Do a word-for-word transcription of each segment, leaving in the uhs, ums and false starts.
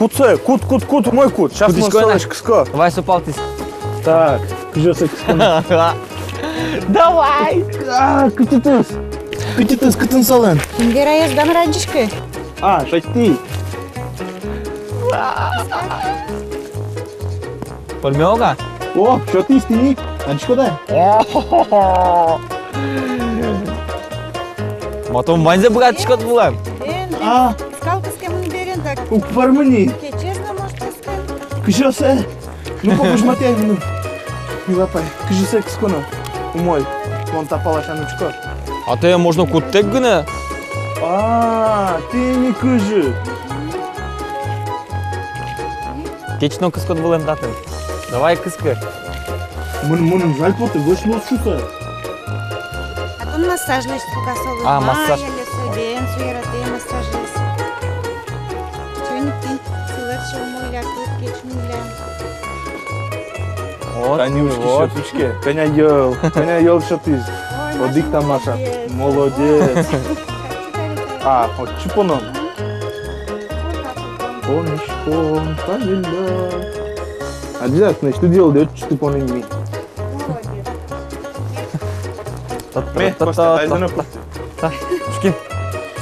Кут сое, кут, кут, кут, умой кут. Сейчас мон солэсь кыско. Давай, сопалтӥз. Так, кызьы сое кысконо? Давай! А, кытӥтӥз? Кытӥтӥз, кытын солэн? Вера, ездан радишкы. А, шатти. Пӧрме ук-а? О, сётӥз тӥни. Адӟиськод-а? О-хо-хо-хо! Матом ваньзэ быгатӥськод вылэм. Бен, бен. А. Скал кыскемын берен, так. Уг пӧрмы ни. Кечез но может кыскыны. Кызьы сое? Ну, попозь матэ, ну. Милапай, кызьы сое кысконо? Умой. Мон та паласян учко. А тае можно куттэк гинэ. А, тӥни кызьы. Кеч но кыскод вылэм татын. Давай кыскы. Мон, мыным жаль потэ, вӧсь луоз шуыса. А тон массаж лэсьтӥськод-а солы? А, массаж. Мае лэсьтэ, бен, со яратэ массаж лэсьтыны. Чайник тӥни сылэк сёммы лякыт, кеч милям. Вот, тани вот. Учкиське, учкиське. Кӧня йӧл, кӧня йӧл сётӥз. Ой, одӥг тамаша. Маша, молодец. Молодец. А, вот чупоном. Мгм. Понӥськом, та-ля-ля. Обязательно, что делать, отчы ты понӥм ми. Ме, Костя, айзэ но пырты. Та, шуккин.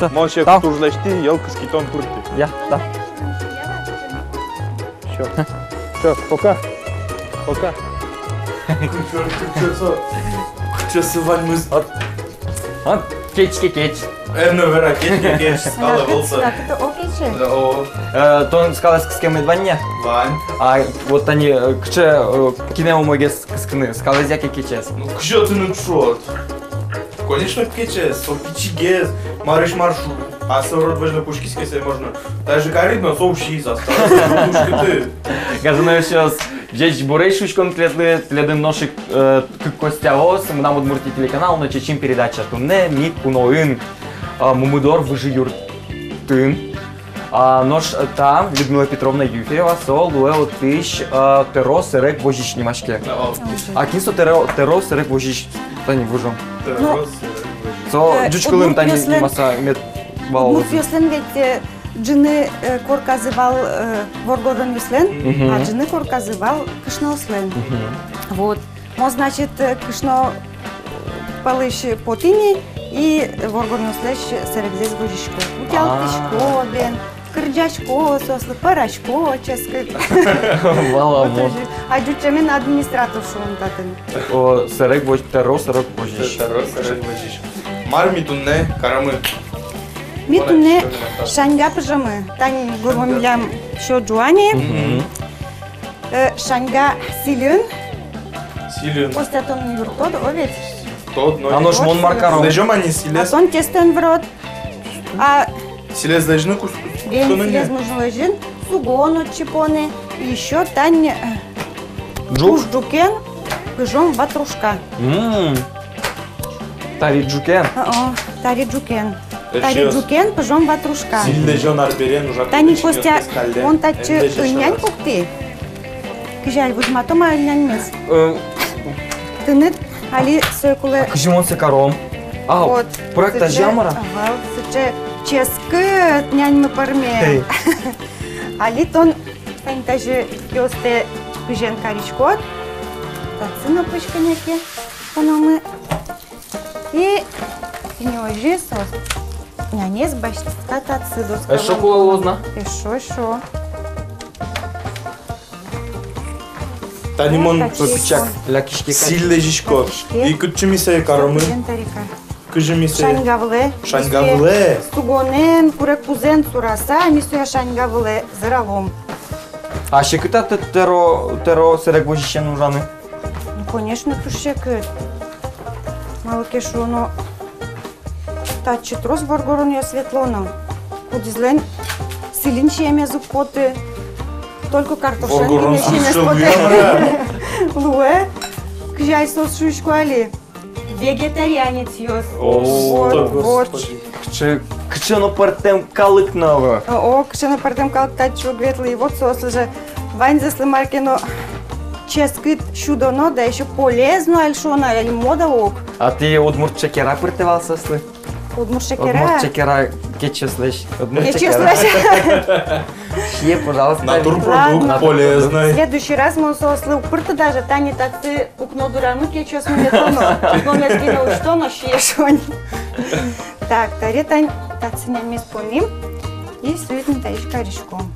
Та. Мон сое туж лэсьтӥ, йӧл кыскытон пырты. Я, та. Всё. Всё, пока. Пока. Кыӵе, кыӵе со, кыӵе со ваньмыз ат- А, кеч ке кеч. Эн но вера, кеч ке кеч, скал ӧвӧл со. Так, это о кече. Да, о. Э, тон скалэз кыскемед вань-а? Вань. А вот тани, э, кыӵе, э, кинэ умойгес кыскыны, скалэз яке кечез? Ну, кызьы тыныд шуод? Конечно, кечез, со пичигес, марысь мар шу-, а со рот возьно пушкиське, сое можно. Даже карид но, со усиз, а со пушкиты. Гажано эшъёс, ӟечбуресь шуиськом тӥледлы, тӥледын нош ик, э, кык Костяос, «Мынам Удмуртие» телеканал но «Чечым» передача. Туннэ ми куноын, а, Мумыдор выжы юртын. А, нош та Людмила Петровна Юфеева, со луэ отысь, а, тӧро сэрег возись нимаське. О. А кин со тӧро, тӧро сэрег возись? Тани выжом. Тӧро сэрег возись. Со, э, ӟуч кылын тани удмуртъёслэн, нимаса мед вал. Удмуртъёслэн ведь, э, ӝыны, э, корказы вал, э, воргоронъёслэн, мгм, а ӝыны корказы вал кышноослэн. Мгм. Вот. Мон, значит, э, кышно, э, пӧлысь потӥ ни и воргоронъёслэсь сэрегзэс возисько. Утялтӥсько, а, бен, кырӟасько соослы, пӧрасько ческыт. Валамон. Вот озьы. А ӟучемен администратор шуом татын. О, сэрег воз-, тӧро сэрег возись. Тӧро сэрег возись. Мар ми туннэ каромы? Ми туннэ шаньга пыжомы. Тани гурмы милям сё ӝуа ни. Мгм. Э, шаньга сӥльын. Сӥльын. Костя, тон юрттод, о ведь? Тод, но. А нош мон мар каром? Лэзём-а ни сӥлез? А тон тестэм вырод. А сӥлез лэзьыны кус-, бен, кустоно ни. Сӥлез можно лэзьыны, сугон отчы поны. Ещё тани, э, ӝук? Куш ӝукен пыжом ватрушка. М. Тари ӝукен? О-о, тари ӝукен. Тари ӝукен пыжом ватрушка. Сӥль лэзён арбере ужа. Тани, Костя, мон татчы ыльнянь пуктӥ. Кызьы али, возьматом-а ыльняньмес? Э. Тыныд али сое кулэ. А кызьы мон сое каром? А, вот, пырак тазьы-а, мар-а? Ага, сыӵе ческыт няньмы пӧрме. Эй. Али тон тани тазьы киостэ кызен кариськод. Татчы но пӧсь кӧня ке пономы. И тӥни озьы соос нянез басьтыса татчы доскаын. Эшшо кулэ луоз на? Эшшо, эшшо. Тани мон пычак лякиське, сӥль лэзисько. Лякиське. И кытчы ми сое каромы? Кызьы ми сое? Шаньга вылэ. Шаньга вылэ. Сугонэн, курегпузэн сураса, ми сое шаньга вылэ зыралом. А секыт-а тӧ-, тӧро, тӧро сэрег возисен ужаны? Ну, конечно, туж секыт. Малы ке шуоно, татчы трос воргоронъёс ветло но. Кудӥзлэн сӥльын сиемез уг поты. Только картошкаен гинэ сиемез потэ. Воргорон сӥльын сиемын. Луэ. Кызьы ай соос шуисько али? Вегетарианецъёс. О, вот, вот. Господи. Кыӵе, кыӵе но пӧртэм калык но ӧвӧл. О, о, кыӵе но пӧртэм калык татчы уг ветлы. И вот соослы же ваньзэслы мар ке но ческыт сюдоно, да ещё полезно али шуоно, али мода ук. А тӥ удмурт шекер-а пыртэ вал соослы? Удмурт шекера. Удмурт шекера кечъёслэсь. Удмурт шекера. Кечъёслэсь. Сие, пожалуйста. Натурпродукт. Ладно. Полезной. Следующий раз мон соослы уг пырты даже, тани татсы укно дурамы кечъёсмы ветлоно. Укномес гинэ усьтоно, сие шонер. Так, таре тань татсы няньмес понӥм. И сует ни таиз кариськом.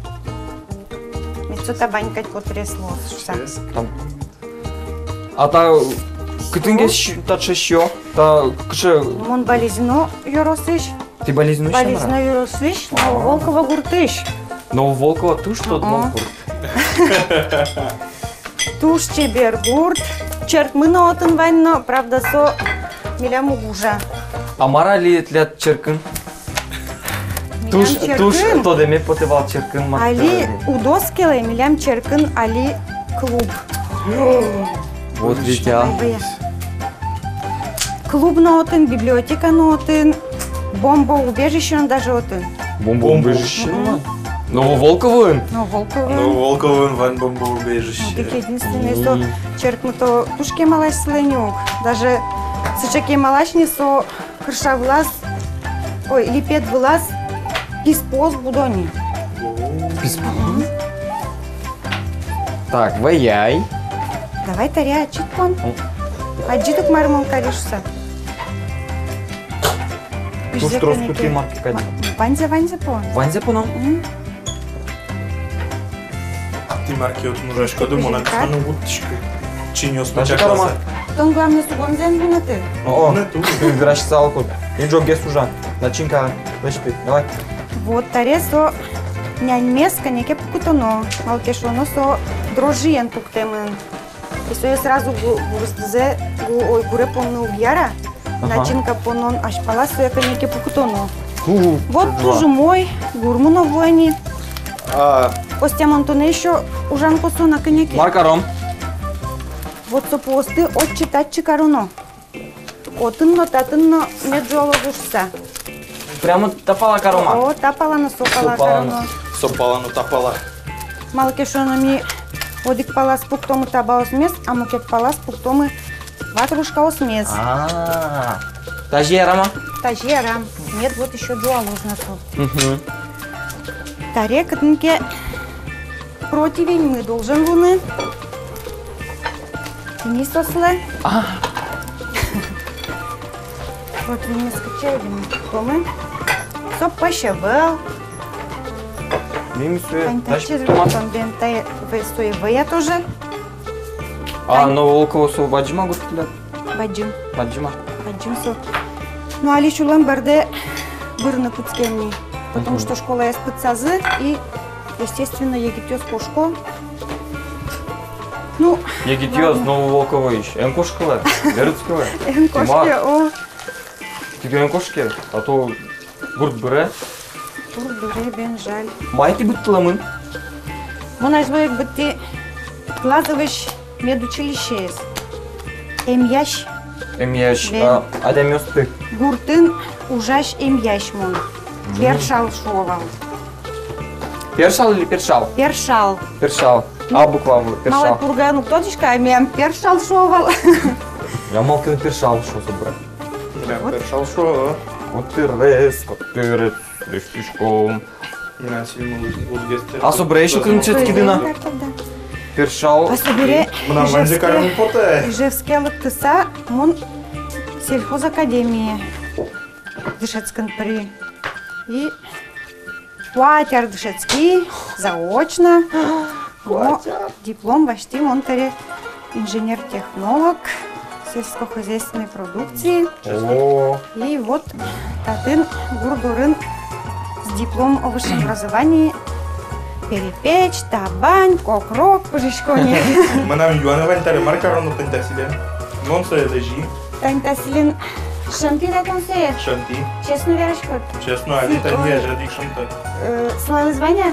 Мед со табань кадь котырес луоз шуса. Там. А та кытын ке сю-, таӵе сиё, та кыӵе? Мон Балезино ёросысь. Тӥ Балезиноысь-а? Балезино ёросысь, Нововолково гуртысь. Нововолково туж тодмо гурт. Туж чебер гурт. Черкмы но отын вань но, правда, со милям уг ужа. А мар али тӥляд черкын? Туж, туж тодэме потэ вал черкын мар. Али удоскелэ, милям черкын али клуб. Вот ведь, а. Клуб но отын, библиотека но отын, бомбоубежище но даже отын. Бомбоубежище но? Мгм. Нововолковоын? Нововолковоын. Нововолковоын вань бомбоубежище. Вот ведь единственный, со черкмы-то туж кемалась сылэ ни ук. Даже сыӵе кемалась ни, со кырша вылаз, ой, липет вылаз писпуос будо ни. Писпуос? Мгм. Так, вӧяй. Давай таре адӟид пон. М. Адӟид ук, мар мон кари шуса. Туж трос кутӥ марке кадь. Ваньзэ, ваньзэ пон. Ваньзэ поно? Мгм. Тӥ марке отын ужаськоды, мон ак саны вуттӥсько. Чиньыосмы чакласа. Тон, главное, сугонзэ эн вунэты. О, о. Вунэты. Тӥ вераськысал кут. И ӝоггес ужа. Начинка лэсьтӥд. Давай. Вот, таре со няньмес кӧня ке пукытоно. Малы ке шуоно, со дрожжиен пуктэмын. И сое сразу гу-, гурзэ, гу-, ой, гуре понны уг яра. Ага. Начинка понон азьпалаз сое кӧня ке пуктоно. Ху-ху. Вот туж умой, гурмы но вуэ ни. А. Костя, мон тонэ ещё ужан косо на кӧня ке. Мар каром? Вот со пуосты отчы-татчы кароно. Отын но, татын но мед ӝуалозы шуса. Прямо та пала каром-а? О, та пала но, со пала кароно. Со пала но, та пала. Малы ке шуоно, ми одӥг палаз пуктомы табаосмес, а мукет палаз пуктомы ватрушкаосмес. А, тазьы ярам-а? Тазьы ярам. Мед вот ещё ӝуалоз на со. Мгм. Таре кытын ке противеньмы должен луыны. Тӥни со сылэ. А. Противеньмес кыӵе ӧвӧл, томы. Со пӧсь ӧвӧл. Ми, ми сое тань тачи тазьы томат. Тон бен тае вӧ-, сое вӧя тоже. А, тань. Нововолково со бадӟым-а гурт тӥляд? Бадӟым. Бадӟым-а? Бадӟым со. Ну, али сюлэм бӧрдэ бырыны кутскем ни. Потому что школаез пытсазы и, естественно, егитъёс кошко. Ну, егитъёс, ладно. Нововолковоысь эн кошкылэ, берытскылэ. Эн кошке, о. Тӥ эн кошке, а то гурт быре. Гурт быре бен, жаль. Мае тӥ быдтылэмын? Мон азьло ик быдтӥ Глазовысь медучилищеез. Эмъясь. Эмъясь, бен, а, адямиосты. Гуртын ужась эмъясь мон. Мгм. Першал шуо вал. Першал или першал? Першал. Першал. А буква вылэ, першал. Малай Пургаын уг тодӥськы, а милям першал шуо вал. Я, малы ке но першал шуо собере. Милям першал шуо. Котырес, котырес, лэсьтӥськом. А собере ещё кытын дышетскиды на? Першал. А собере мынам ваньзэ карыны потэ. Ижевске лыктыса, мон сельхозакадемие дышетскыны пыри. И куать ар дышетски заочно. Но диплом басьтӥ мон таре инженер-технолог сельскохозяйственной продукции. О. И вот татын гурт дорын с диплом о высшем образовании перепеч, табань, кокрок пыжисько ни. Мынам юаны вань таре, мар кароно тань та силен? Мон сое лэзи. Тань та силен шӧмтӥд-а тон сое? Шӧмтӥ. Честно вераськод? Честно, али тани азьло ик шӧмто. Э, сылалэз вань-а?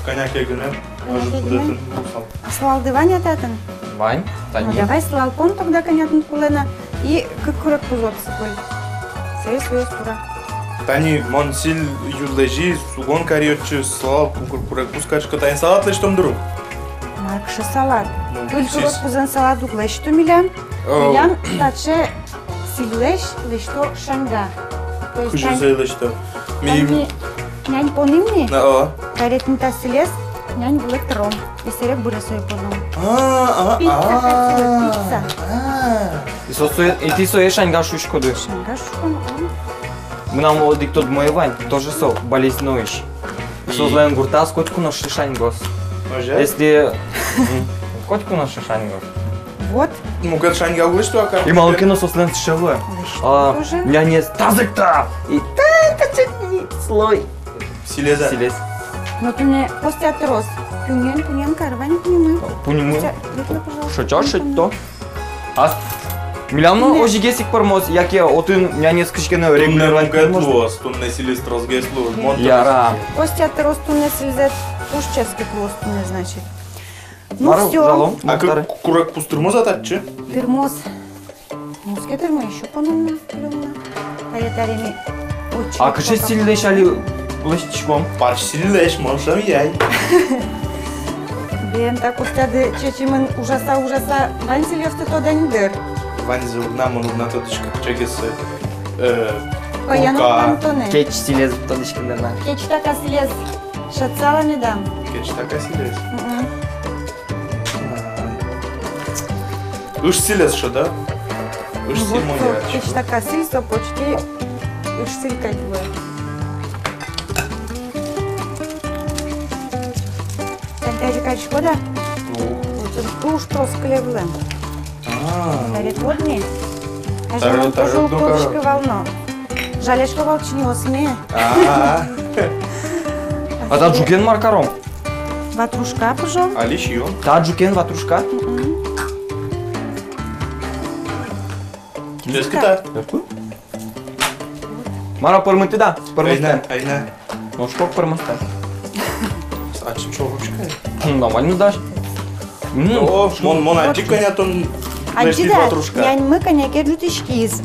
Кӧня ке гинэ. Кӧня ке гинэ. Может, кудӥз ик луысал. А сылалды вань-а татын? Вань, тани. Ну, давай сылал пон тогда, кӧня тыныд кулэ на. И кык курегпуз отсы кулэ. Сое, сое сура. Тани мон силь юзлэзи, сугон кари отчы, сылал кур-, курегпуз карисько, тани салат лэсьтом дыр. Мар кыӵе салат? Ну, пыль курегпузэн салат уг лэсьто милям. О. Милям таӵе сильлэсь лэсьто шаньга. То есть кызьы нянь, сое лэсьто? Ми нянь, нянь поным ни. А, о. Табере тӥни та сӥлез нянь вылэ тыром. И сэре быре сое поном. А, а, пицца, а. Красивая пицца. А. И со, сое, и тӥ сое шаньга шуиськоды. Шаньга шуиськом, а. Мынам одӥг тодмое вань, тоже со Балезиноысь. И? Солэн гуртаз котьку но шаньгос. Озьы? Если, м, котьку но шаньгос. Вот. Мукет шаньга уг лэсьтэ, а как? И малы ке но соослэн сыӵе луэ. Лэсьтэ. А, тоже. Нянез тазьы ик та. И та, та, та, та, слой. Сӥлез-а? Сӥлез. Но тӥни Костя трос. Пуньыен, пуньыен кар, вань пуньымы. Пуньымы. Костя, ветлы, пожалуйста. Шӧдча, шӧдто. А милям но озьыгес ик пӧрмоз, яке отын нянез кызьы ке но регулировать пӧрмоз. Туннэ мукет луоз, туннэ сӥлез тросгес луоз. Мон... Яра. Костя трос, туннэ сӥльзэ туж ческыт луоз, туннэ, значит. Ну, всё. Мар ужалом? А кы-, курегпуз тырмоз-а татчы? Тырмоз. Муске тырмоз, ещё поном на, поном на. Таре, таре ми. А кыӵе сӥльлэсь али лэсьтӥськом? Парсь сӥльлэсь, мон шӧмъяй. Бен, та Костяды чечымын ужаса, ужаса, вань сӥльёсты тодэ ни дыр. Ваньзэ уг на, мон уг на тодӥськы, кыӵегес, э, пӧяно курка. Вань тонэ. Кеч сӥлез тодӥськод-а на? Кеч така сӥлез. Шӧдсал-а медам? Кеч така сӥлез. Мгм. Ай. Ыж сӥлез шӧдо. Ыж сӥль мон яра. Кеч така сӥль, со почти ыж сӥль кадь луэ. Тань тазьы кариськод-а? Ну. Вот он туж трос кыле вылэм. А. Таре тодӥськод-а? Таре, таре, тоже но уг тодӥськы вал но. Жалясько вал чиньыосме. А. А та ӝукен мар каром? Ватрушка пыжом. Али сиём. Та ӝукен ватрушка? Мгм. Ческыт-а? Ческыт. Мар-а, пӧрмытӥд-а? Пӧрмытӥд-а? Айна, айна. Нош кок пӧрмыт-а? Ачим шо ручкае. М, нормально дась. М. О, мон, мон адӟи кӧня тон. Адӟид-а, лэсьтӥд ватрушка. Няньмы кӧня ке ӝутӥськиз.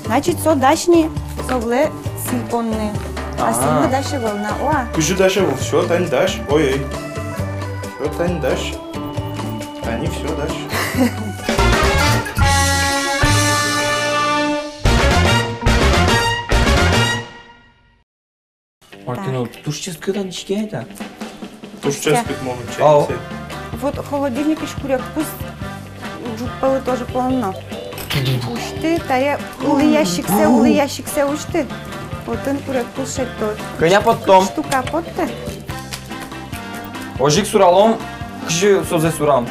Значит, со дась ни, со вылэ сӥль понны. А. А сӥльмы дась ӧвӧл на, уа. Кызьы дась ӧвӧл, всё, тани дась. Ой-ой. Всё, тани дась. Тани всё дась. Мар ке но, туж ческыт-а, ничего-а та? Туж ческыт, мон учай. Ау. Вот холодильникысь курегпуз ӝук пӧлы тоже понно. Усьты, тае улы ящиксэ, улы ящиксэ усьты. Отын курегпуз шедьтод. Кӧня поттом? Штука поттэ. Озьы ик суралом, кызьы созэ сурам.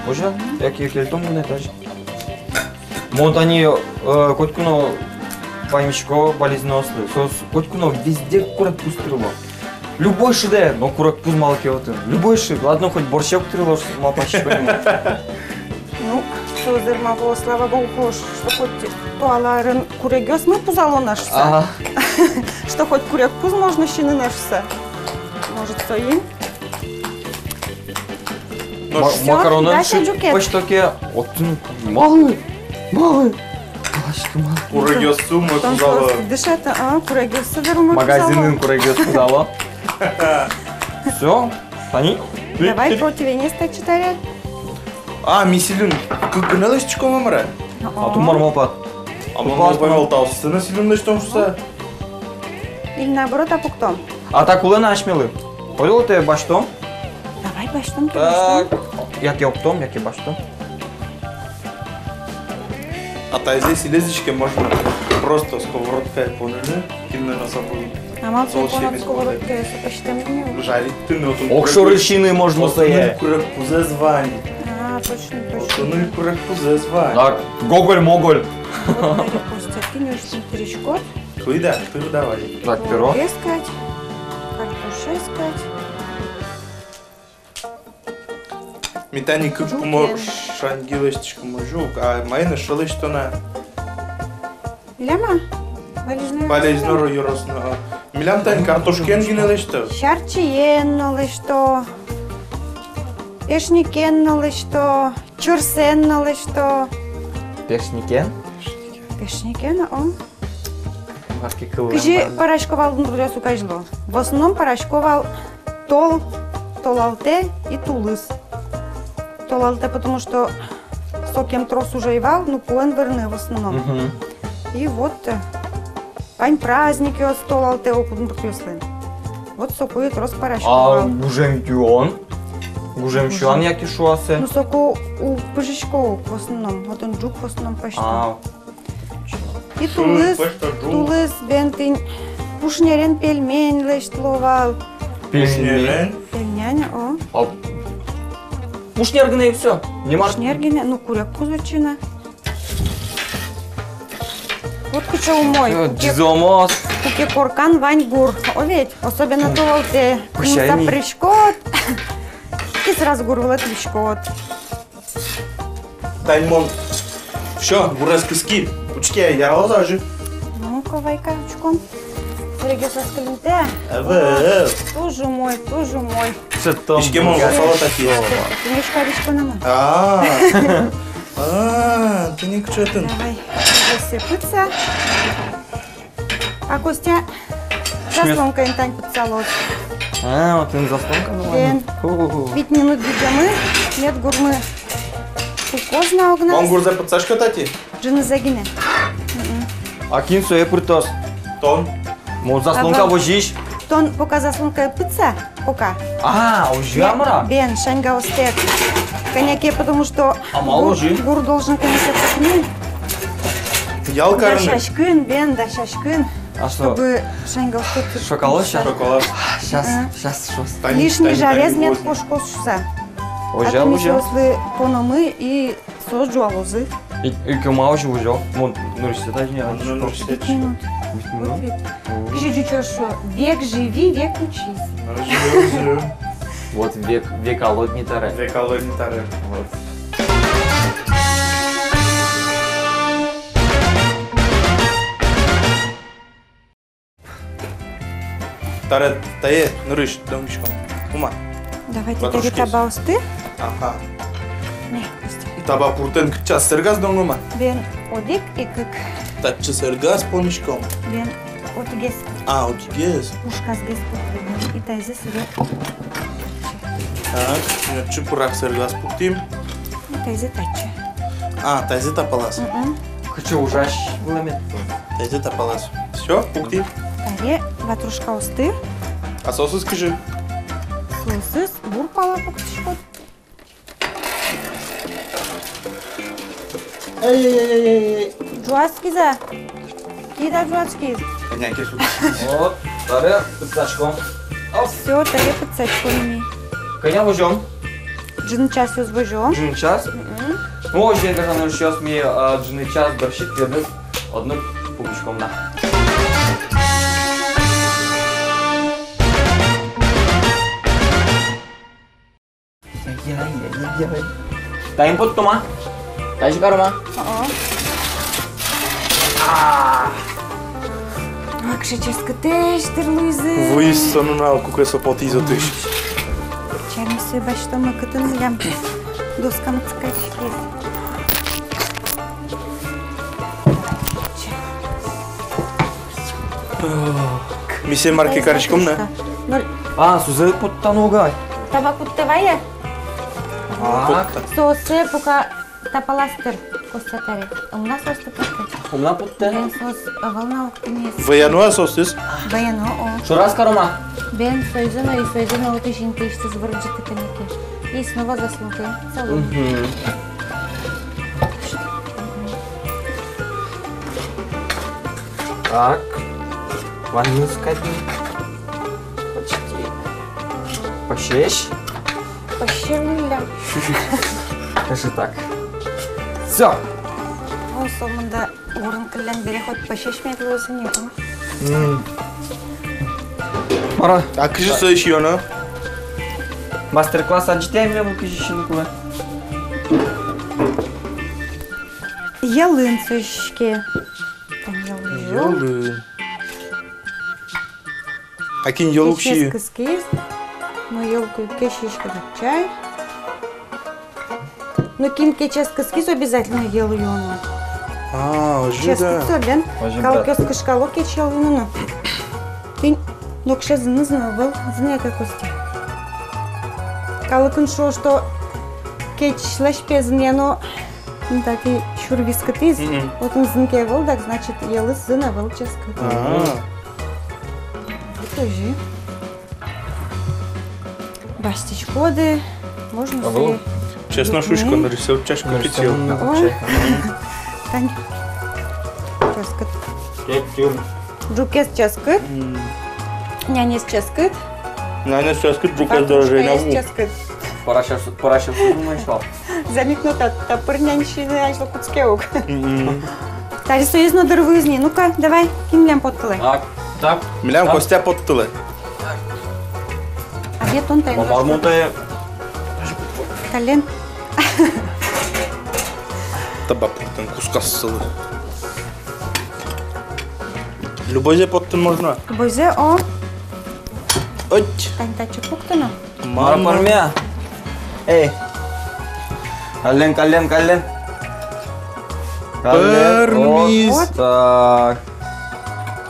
Озьы, яке кельтом гинэ тазьы. Мон тани, э, котьку но паймисько Балезиноослы. Соос котьку но везде курегпуз тырыло. Любой шыдэ, но курегпуз малы ке отын. Любой шыд, ладно, хоть борщ уг тырыло, малпасько. Ну, со зэр малпало, слава богу, что хоть туала арын курегъёсмы пузало на шуса. Ага. Что хоть курегпуз можно сиыны на шуса. Может, соин? Ма-, макаронэн шыпасько ке, отын малы, малы. Паласькы, малы. Курегъёссы умой пузало. Дышат-а, курегъёссы дыр умой пузало. Магазинын курегъёс пузало. Всё, тани. Давай противеньзэ татчы таре. А, ми сӥльын кык гинэ лэсьтӥськом-а, мар-а? А тон мар малпад? А мон малпай вал, таосыз но сӥльын лэсьтом шуса. Или наоборот, а пуктом? А та кулэ на асьмелы. Ойдолэ тае басьтом. Давай басьтом, так, басьтом. Яке оптом, яке басьтом. А таизэ сӥлез иське можно просто сковородкае поныны, кинлэн но сапун. А малы со сӥльпонад сковородкае, со пӧзьтэм ни? Жарить тыны отын. Огшоры сиыны можно сое. Отын курегпузэз вань. А, точно, точно. Отын курегпузэз вань. Так, гоголь-моголь. Вот, Костя, кинэ усьтӥськод? Кылӥд-а, тыр давай. Так, перо. Лук искать, картошка искать. Ми тани кык пумо шаньги лэсьтӥськом, ӝук, а маин эшшо лэсьтоно? Милям-а? Балезино ёросын. Балезино ёросын, а. Милям тани картошкаен гинэ лэсьто. Сярчиен но лэсьто. Эшникен но лэсьто. Чырсэн но лэсьто. Пешникен? Пешникен, о. Кызьы пӧрасько вал, нуръёс уг азьло. В основном пӧрасько вал тол, толалтэ и тулыс. Толалтэ, потому что сокем трос уж ӧй вал, ну, пуэн вырыны в основном. Мгм. И вот, э, Пань праздникъёс толалтэ ук удмуртъёслэн. Вот соку и трос пӧраськом вал. А гужем юон? Гужем сюан яке шуаса? Ну, соку уг пыжисько ук в основном. Вот он ӝук в основном пӧзьто. А. И тулыс, тулыс бен тӥни пушнерен пельмень лэсьтыло вал. Пельмень? Пушнерен? Пельмень, о. А пушнер гинэ и всё? Нимаз? Пушнер гинэ, ну, курегпуз отчы на. Вот кыӵе умой. Э, куке, ӟизомоз. Куке коркан вань гур. О ведь, особенно толалтэ. Пыся ини. Кынмыса пыриськод. И сразу гур вылэ тубиськод. Тани мон. Всё, гурез кыски. Учке, яралоз-а озьы? Ну-ка, вай-ка, учком. Сэрегъёсыз кылемтэ. Ӧвӧл. Туж умой, туж умой. Иське мон валсало татӥ. Тӥни ик карисько на мон. А. А, тӥни ик чотын. Давай, сое пытса. А Костя заслонкаен тань пытсалоз. А, вот он заслонка, ну ладно. Бен. О-о-о. Вить минут витемын, мед гурмы пукоз на огназ. Мон гурзэ пытсасько татӥ? Ӝынызэ гинэ. Мгм. А кин сое пыртоз? Тон. Мон заслонка возись. Тон пока заслонкае пытса. Пока. А, озьы-а мар-а? Бен, шаньгаостэк. Кӧня ке, потому что гур, гур должен, конечно, пукны. Ял карыны. Дасяськын, бен, дасяськын. А что? Чтобы шаньгаостэк. Шоколад щас? Шоколад. Щас, щас, щас. Лишний жарез мед кошкоз шуса. Озьы-а, озьы-а? А то ми соослы пономы и соос ӝуалозы. И, и кема озьы возё? Мон нырысьсэ тазьы ӧй адӟиськы. Нырысьсэ. Вить минут. Вить минут? О. Кызьы ӟуч шуэ: век живи, век учись. Озьы, озьы. Вот век, век алод ни таре. Век алод ни таре. Вот. Таре, тае нырысь донгиськом. Ума. Давайте таре табаосты. Ага. Не, Костя. Таба пуртэн кытчы, сэргаз донгом-а? Бен, одӥг и кык. Татчы сэргаз понӥськом. Бен, одӥгез. А, одӥгез. Пушказгес пуртэ, бен. И тайзэ сыре. Так, отчы пырак сэргаз пуртӥм. Тайзэ татчы. А, тайзэ та палаз. Мгм. Кыӵе ужась вылэмед. Тайзэ та палаз. Всё, пуктӥ. Таре ватрушкаосты. А соосыз кызьы? Соосыз бур пала пуктӥськод. Эй-эй-эй-эй-эй. Ӝуаськиз-а? Кида ӝуаськиз. Кӧня ке шуд. Вот, таре пытсаськом. Оп. Всё, таре пытсаськом ини. Кӧня возём? Ӝыны часъёс возём. Ӝыны час? Мгм. Ну, озьы, гажано эшъёс, ми, а, ӝыны час дырысьтыз одно пукиськом на. Ай-яй-яй-яй. Таин поттом-а? Тазьы каром-а? О-о. А. Ма, кыӵе ческытэсь тыр луизы. Вуиз со нунал, куке со потӥз отысь. Чармисы басьтом, кытын милям доскамы тыкаськиз. Ми сое мар ке кариськом на. Ноль. А, сое поттоно ук ай. Таба поттэ вае? Так. Сое пока та палаз тыр, Костя, таре. Ум на соосты поттэ. Ум на поттэ. Бен, соос ӧвӧл на ук тӥни. Вӧяно-а соосыз? Вӧяно, о. Шораз каром-а? Бен, соизэ но, и соизэ но отысь интыысьтыз вырӟыты кӧня ке. И снова заслонкаен. Мгм. Так. Ваньмыз кадь ни. Почти. Пӧсесь. Пӧсесь луэ. Даже так. Всё. О, сомында гурын кыллям бере хоть пӧсесь мед луоз ини. М. Мар-а? А кызьы сое сиёно? Мастер-класс адӟытэ милемлы, кызьы сиыны кулэ. Йӧлын сое сиське. Тань йӧлын. Йӧлын. А кин йӧл уг сиы? Кечез кыскиз, но йӧл ку-, кечиське дак чай. Но кин кечез кыскиз, обязательно йӧл юоно. А, озьы да. Ческыт со бен. Озьы да. Калыкъёс кышкало кеч йӧл юоно. Тӥни нокыӵе зыныз но ӧвӧл, зын-а, Костя? Калыкын шуо, что кечлэсь пе зынъяно. Ну, так и Тур вискытӥз, мгм, отын зын ке ӧвӧл, дак, значит, йӧлыз зын ӧвӧл, ческыт. А. Озьы. Басьтӥськоды, можно. А сое. Честно шуисько, нырысьсэ утчасько. Нырысьсэ пичи. Ой. Тань. Ческыт. Пятью. Ӝукез ческыт. М. Нянез ческыт. Нянез ческыт, ӝукез дорожай на ву. Ческыт. Пора сыӵе, пора сыӵе сузмыны шуо. Зэм ик но та, та пыр нянь сиыны азьло кутске ук. Мгм. Таиз соиз но дыр вуиз ни. Ну-ка, давай, кин милям поттылэ? Так, так. Милям Костя поттылэ. А где тон тайын? Мамармон тае. Тален. Таба поттын кусказ сылы. Любойзэ поттын можно. Любойзэ, о. Ӧть. Тань татчы пуктоно. Мама. Мама. Эй. Каллен, каллен, каллен. Каллен. Пӧрмиз. Вот. Так.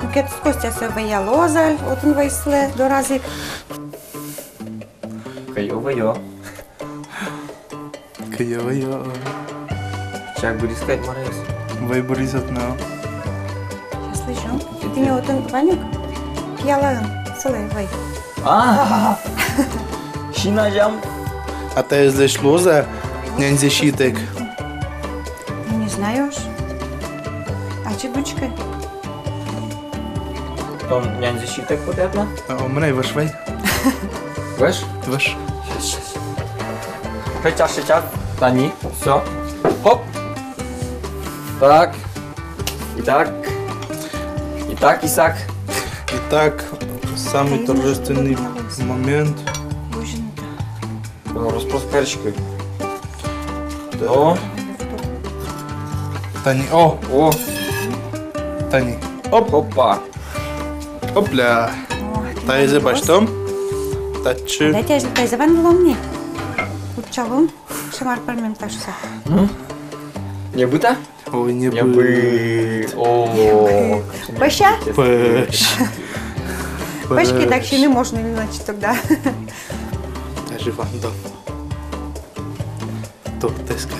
Куке тӥ Костя сое вӧялоз али, отын вӧйсылэ дораз ик. Кыйо, вӧё. Кыйо, вӧё. Чак быриз кадь, мар-а, эс? Вӧй быриз отын но. Сейчас лэзём. Тӥни отын вань ук. Пиялаын сылэ вӧй. А, син азям. А таизлэсь луоз-а няньзэ сиытэк? Не знаю уж. Ачид учкы. Тон няньзэ сиытэк потӥд-а? А, о, мынам вӧсь вай. Вӧсь? Вӧсь. Сейчас, сейчас. Сейчас, сейчас. Тани, всё. Хоп. Так. Итак. Итак, Исаак. Итак, самый торжественный момент. О, рос-прос кариськы. О. Тани, о. О. Тани. Оп. Опа. Опля. О, таизэ басьтом. Татчы. Дайте, таизэ вандылом ни. Утчалом. Шымар пӧрмем та шуса. М? Не быт-а? Ой, не быт. Не быт. О. Пӧсь-а? Пӧсь. Пӧсь ке, так сиыны можно, значит, тогда. Даже вандом. Тур тӥскать.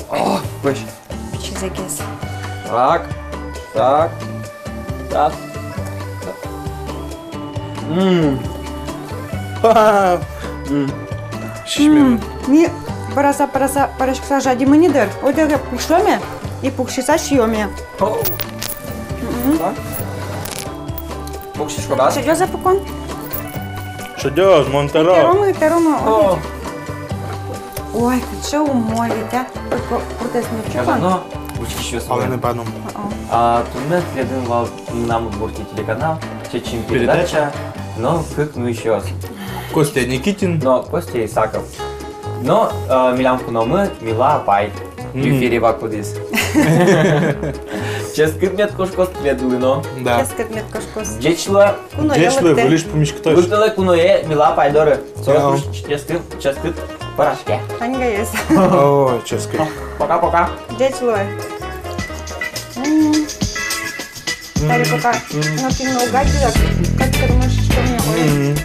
О, пӧсь. Пичи зэкес. Так, так, так. М. Ха-ха. М. Сисьмем. М. Ми пӧраса, пӧраса, пӧраськыса жадимы ни дыр. Ойдо ке пуксёме и пуксьыса сиёме. О. Мгм. А? Пуксиськод-а? Шедёз-а пукон? Шедёз, мон тэро. Тэромы, тэромы. О. Ой, кыӵе умой ведь, а? Ой, ку-, куртэ сыӵе чукон. Но учкисьёс. Аланы паном. О. А, туннэ тӥледын вал «Мынам Удмуртие» телеканал, «Чечым» передача, передача но кык нуисьёс. Костя Никитин. Но Костя Исаков. Но, э, милям куномы Мила апай. Мгм. Эфире вакытысь. Ческыт мед кошкоз тӥледлы но. Да. Ческыт мед кошкоз. Ӟеч луэ. Куное лыктэ. Ӟеч луэ, выльысь пумиськытозь. Лыктэлэ куное Мила апай доры. Соос туж ческыт, ческыт пӧраське. Таньгаез. О, ческыт. Пока-пока. Ӟеч луэ. М. Таре пока. М. Но кино угадила, как ты думаешь, что мне ой? М.